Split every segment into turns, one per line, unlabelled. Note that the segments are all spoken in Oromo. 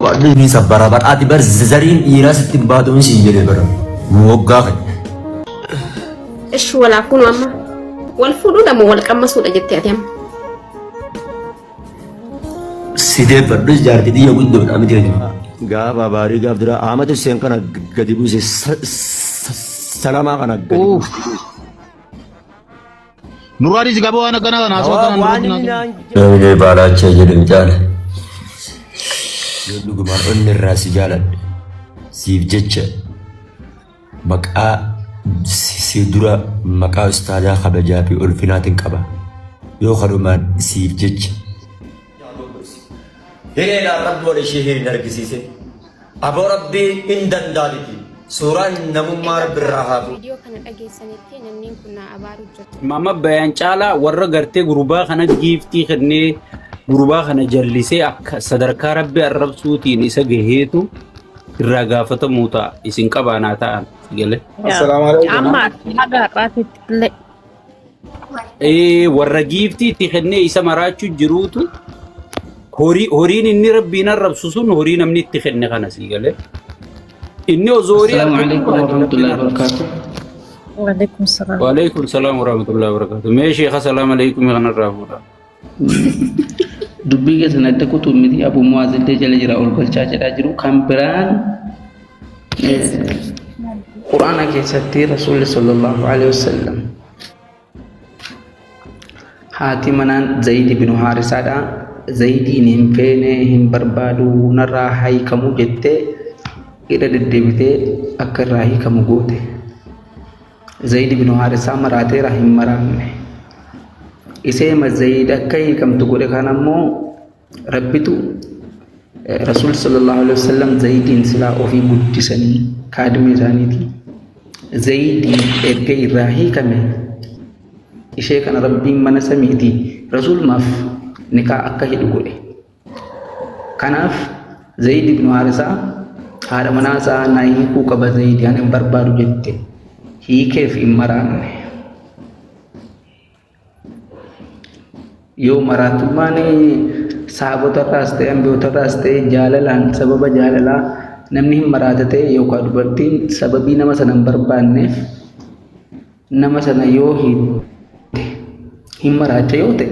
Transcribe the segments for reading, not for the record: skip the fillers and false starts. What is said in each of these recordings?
Ni sabbara bar ati bar zariin dhiiraa sitti hin baatuun siin jedhe bara woggaa kee.
Ishi walaa kunu amma wal fuudhuudha moo wal qammasuudha jette ati amma?
Si deeffadhus jaartii xiyya guddoodha miti ati. Gaafa baarii gaaf dura Ahmad Hussein kana gadi buuse salamaa kana gadi buuse.
Nurraa dhiisi gabaa waan akkanaa kana haasawaa
Hawaa
kanaan
waan
duratti
inni
naasuu.
naan jedhe. Baalaachaa jedhe mucaan. Yoo dhugumaan onni irraa si jaaladhe siif jecha maqaa si dura maqaa ustaadaa kabajaa fi ulfinaatiin qaba. Yoo kanumaan siif jecha. Hireedhaan rabbi wal ishee hin argisiisin. Aboo rabbii hin danda'amiti. Suuraan namummaa rabbi irraa haa fuudhu.
Viidiyoo kana dhageessanitti namni kun na abaaru jira.
Mama Bayaan caalaa warra gartee gurbaa kana giiftii kennee gurbaa kana jallisee akka sadarkaa rabbi arrabsuutiin isa gaheetu irraa gaafatamuu ta'a. Isin qabaanaa ta'an galee.
Assalaamu alaikum.
Amma haga har'aatitti illee
Ee, warra giiftii itti kennee isa maraachuu jiruutu horii horiin inni rabbiin arrabsu sun horii namni itti kenne kana sii galee. Inni osoo horii
Assalamu
argachuu
alaikum
baate rabbiin
warahmatullahi
arrabsa.
wabarakatuh.
Waalaikum salaam.
Waalaikum salaam warahmatullahi wabarakatuh. Mee sheekha salaam alaikum kanarraa fuudha.
Dubbii keessan adda kutuu miti Abu Muwaaz illee jala jira ol galchaa jedhaa jiru. Kan biraan Quraana keessatti Rasuulli sallallahu alaihi wasallam haati manaan Zayd ibn Haarisaadha. Zayidiin hin feene hin barbaadu narraa haa hiikamu jettee irra deddeebitee akka irraa hiikamu goote. Zayd ibn Haarisaa maraateera hin maraanne. Iseema Zayd akka hiikamtu godhe kana immoo Rabbitu Rasuul sallallahu alaihi wasallam Zayidiin silaa ofii guddisanii kaadimee isaaniiti. Zayidiin erga irraa hiikame ishee kana Rabbiin mana samiiti Rasuulumaaf nikaa akka hidhu godhe. Kanaaf Zayid ibn Haarisaa haadha manaa isaa na hiikuu qaba Zayid ani hin barbaadu jette hiikeef hin maraanne. Yoo maraatummaan saabotarraas ta'e ambiyootarraas ta'e jaalalaan sababa jaalalaa namni hin maraata ta'e yookaan dubartiin sababii nama sana hin barbaanneef nama sana yoo hiitte hin maraacha yoo ta'e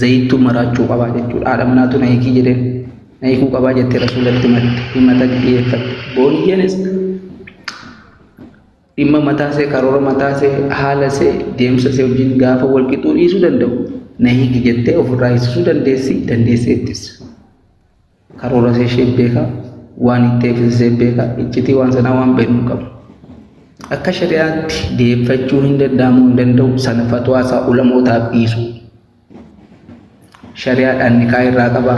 zayittuu maraachuu qabaa jechuudha. Haadha manaatu na hiikii jedheen na hiikuu qabaa jettee rasuulatti himatte himata dhiyeeffatte. Booniyyeenis Dhimma mataa see, karoora mataa see, haala see, deemsa see wajjin gaafa wal qixuu dhiisuu danda'u na hiiki jettee ofirraa hiisisuu dandeessi, dandeesseettis. Karoora see ishee beeka, waan itteef ishee beeka, iccitii waan sanaa waan beeknu hin qabnu. Akka shari'aatti deeffachuu hin danda'amu hin danda'u sana fatwaa isaa ulamootaaf dhiisuu. Shari'aadhaan nikaa irraa qaba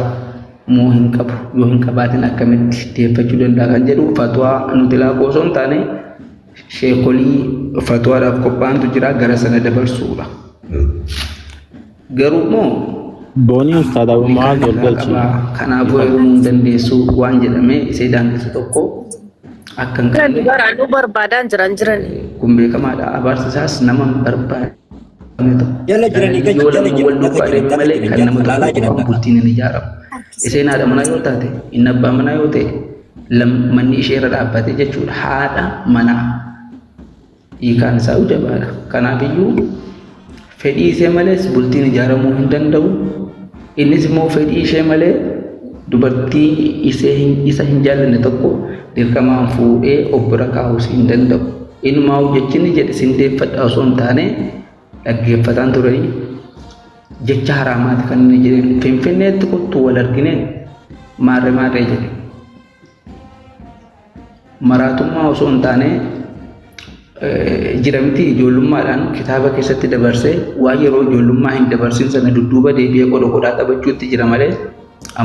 moo hin qabu yoo hin qabaatin akkamitti deeffachuu danda'a kan jedhu fatwaa nuti laaquu osoo hin taane sheekolii fatwaadhaaf qophaa'antu jira gara sana dabarsuudha. Garuu immoo
Boonii Ustaad Abu
nikaa
Mu'aaz ol
irraa
galchi.
qaba kanaafuu heerumuu hin dandeessu waan jedhamee isee daangessu tokko akka hin qabne
Dubara nu barbaadaan jiran jiran.
kun beekamaadha. Abaarsi isaas nama hin barbaanne tokko.
Jala jiranii
Jaalalli
gachi
yoo
jala
lama
jiran
wal
laga
duukaa
jiran
adeeme
laga
malee
jiran
kan
jala
nama
laalaa
tokko
jiran
qofaan
laga.
bultiin hin ijaaramu. Isheen haadha manaa yoo taate inni abbaa manaa yoo ta'e manni ishee irra dhaabbate jechuudha. Haadha manaa hiikaan isaa jabaadha. Kanaafiyyuu fedhii ishee malees bultiin ijaaramuu hin danda'u. Innis immoo fedhii ishee malee dubartii isee isa hin jaallanne tokko dirqamaan fuudhee of bira kaa'uus hin danda'u. Inumaa jechi inni jedhe sin deeffadha osoo hin taane dhaggeeffataan turanii jecha haraamaati kan inni jedheen Finfinneetti kottu wal arginee maarree maarree jedhe. Maraatummaa osoo hin taane jira miti ijoollummaadhaan kitaaba keessatti dabarsee waan yeroo ijoollummaa hin dabarsin sana dudduuba deebi'ee qoda qodaa taphachuutti jira malee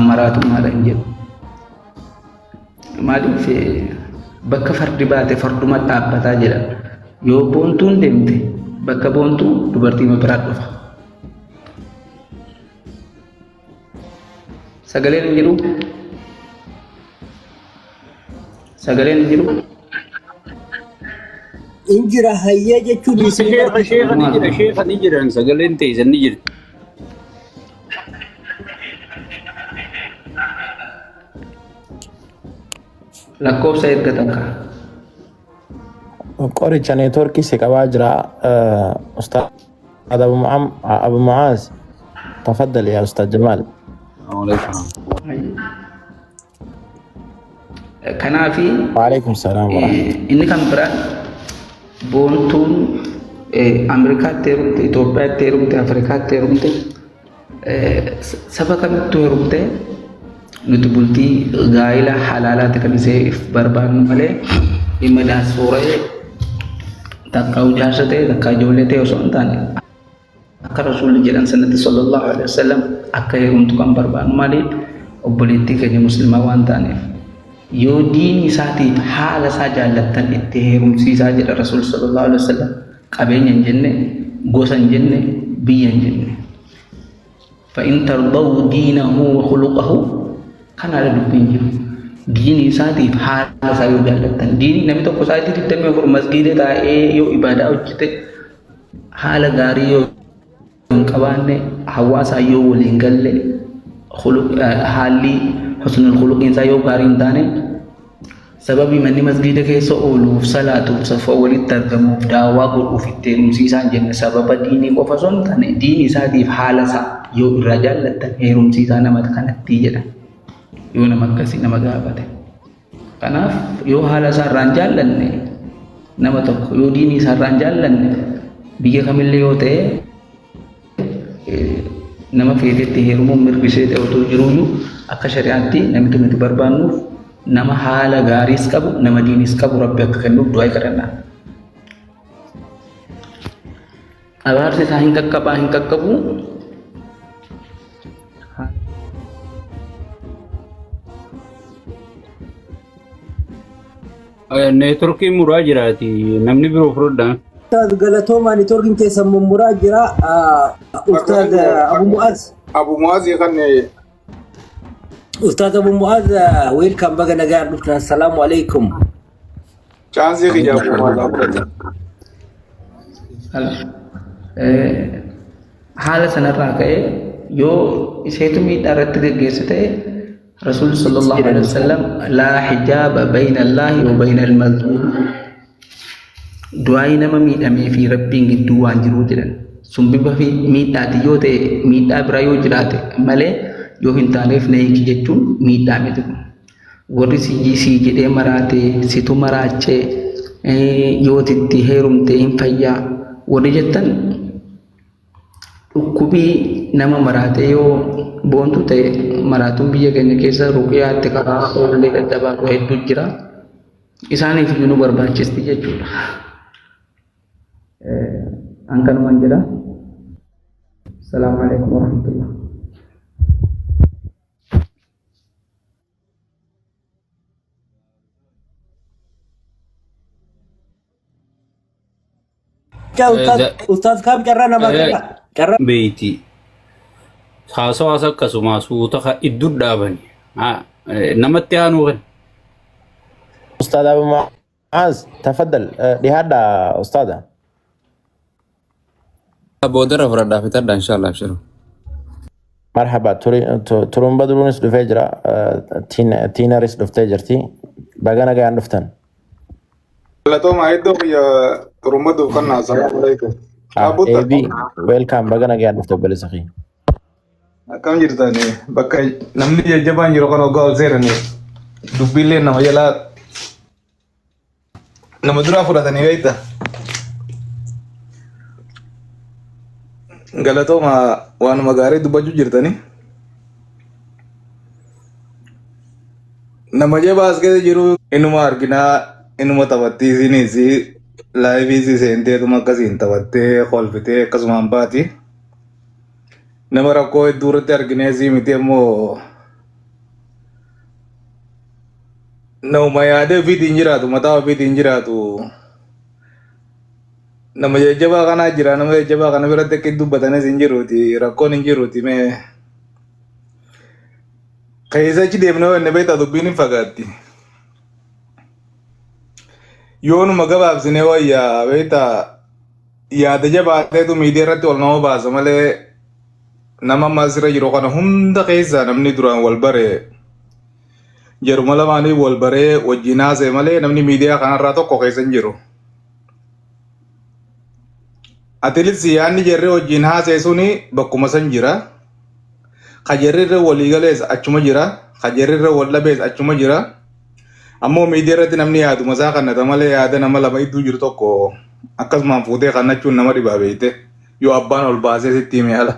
maraatummaadha hin jedhu. Maaliif bakka fardi baate farduma dhaabbataa jedhan. Yoo boontuun deemte bakka boontuu dubartii biraa dhufa. Sagaleen hin jiru. Sagaleen hin jiru.
Injira hayyee jechuun isin
Sheekha sheekha ni jira sheekha ni jiran sagaleen teessan ni jirti.
Lakkoofsa ergatan kaa.
Qoricha neetworkii si qabaa jira. Ustaad Abu Mucaaz. Tafaddal yaa Ustaad Jamaal.
Kanaafi
Waalaikum salaam wa rahmatullahi.
Inni kan biraan Boontuun Ameerikaatti heerumte, Itoophiyaatti heerumte, Afrikaatti heerumte, saba kamittuu heerumte nuti bultii gaa'ila halaalaati kan iseef barbaannu malee dhimma daaspooraa takka jaarsa ta'e takka ijoollee ta'e osoo hin taane akka Rasuulli jedhan sanatti sallallahu alaihi wasallam akka heerumtu kan barbaannu maaliif obboleettii keenya muslimaa waan taaneef yoo diinii isaatiif haala isaa jaallattan itti heerumsiisaa jedha Rasuul sallallahu alaihi wasallam qabeenya hin jenne gosa hin jenne biyya hin jenne fa'in tardawu diinahu wa khuluqahu kanaadha dubbiin jiru diinii isaatiif haala isaa yoo jaallattan diinii namni tokko sa'aatii 24 masgiida taa'ee yoo ibaadaa hojjete haala gaarii yoo hin qabaanne, hawaasaan yoo walii hin galle, haalli husnul khuluqiin isaa yoo gaarii hin taane, sababii manni masgiida keessa ooluuf, salaatuuf, safa walitti argamuuf, daawaa godhuuf itti heerumsiisaa hin jenne sababa diinii qofa osoo hin taane diinii isaatiif haala isaa yoo irraa jaallattan heerumsiisaa nama kanatti jedha yoo nama akkasii nama gaafate. Kanaaf yoo haala isaa irraa hin jaallanne nama tokko yoo diinii isaa irraa hin jaallanne biyya kamillee yoo ta'e nama feetetti heerumuun mirgi ishee ta'e otoo jiruuyyuu akka shari'aatti namni nuti barbaannuuf nama haala gaariis qabu nama diiniis qabu rabbi akka kennuuf du'aa kadhanna. Abaarsi isaa hin qaqqabaa hin qaqqabu.
Neetworkiin muraa jiraati. Namni biroo fudhadhaa.
Ustaaz galatoomaa neetworkiin keessan mummuraa jira. Ustaaz Abu Mu'az.
Abu Mu'az kan
Ustaaz Abu Mu'az welcome baga nagaan dhuftan. Assalaamu alaikum.
Chaansii kiyya Abu Mu'az haa fudhatan.
Haala sanarraa ka'ee yoo isheetu miidhaa irratti geggeesse ta'e Rasuulli sallallahu alaihi wasallam laa hijaaba bayna Allaahi wa bayna al-mazluum du'aa'ii nama miidhamee fi Rabbiin gidduu waan jiruu jedhan sun bifa fi miidhaati yoo ta'e miidhaa biraa yoo jiraate malee yoo hin taaneef na hiiki jechuun miidhaa miti kun warri sii jedhee maraate situ maraachee yoo itti heerumte hin fayyaa warri jettan dhukkubii nama maraatee yoo boontu ta'e maraatuun biyya keenya keessa ruqiyaatti karaa oollee daddabaarru hedduu jira. Isaaniif iyyuu nu barbaachisti jechuudha. An kanumaan jedha. Salaamu alaikum warahmatullah.
Ustaz, Ustaz kam carraa namaa kenna. Carraa
Beeyti. Haasawaas akkasuma suuta idduu dhaabani. Namatti aanuu kan.
Ustaad Abu Mu'aaz, tafaddal dhihaadha ustaada.
Boodarra fudhadhaa fitadha inshallah abshiru.
Marhaba turumba duruunis dhufee jira tiinaris dhuftee jirti baga nagaan dhuftan.
Galatooma iddoo kiyya xurummaduuf kan assalaamu alaikum. Abutta
AB welcome baga nagaan dhufte obboleessa kiyya.
Akkam jirtani bakka namni jajjabaan jiru kan hoggaa ol seenani dubbiillee nama jalaa nama duraa fudhatanii beekta. Galatooma waanuma gaarii dubbachuu jirtani. Nama jabaa as keessa jiru inuma arginaa inuma taphattii isinis laayifii seenteetuma akkasiin taphattee kolfitee akkasumaan baati. Nama rakkoo hedduu irratti arginee sii miti ammoo nama yaada ofiitiin jiraatu mataa ofiitiin jiraatu nama jajjabaa kanaa jira nama jajjabaa kana biratti akka dubbatanis hin jiruuti rakkoon hin jiruuti mee keessa achi deemnee wanne beektaa dubbiin hin fagaatti yoonuma gabaabsinee wayyaa beektaa yaada jabaateetu miidiyaa irratti ol nama baasa malee nama amma asirra jiru kana hunda keessaa namni duraan wal bare. Jaruma lamaanii wal baree wajjin haasa'e malee namni miidiyaa kanarraa tokko keessa hin jiru. Atilis yaadni jarri wajjin haasa'e suni bakkuma san jira. Ka jarri irra walii galees achuma jira. Ka jarri irra wal dhabees achuma jira. Ammoo miidiyaa irratti namni yaaduma isaa kannata malee yaada nama lama idduu jiru tokko akkasumaan fuutee kannachuun nama dhibaa beekte. Yoo abbaan ol baasee sitti hime ala.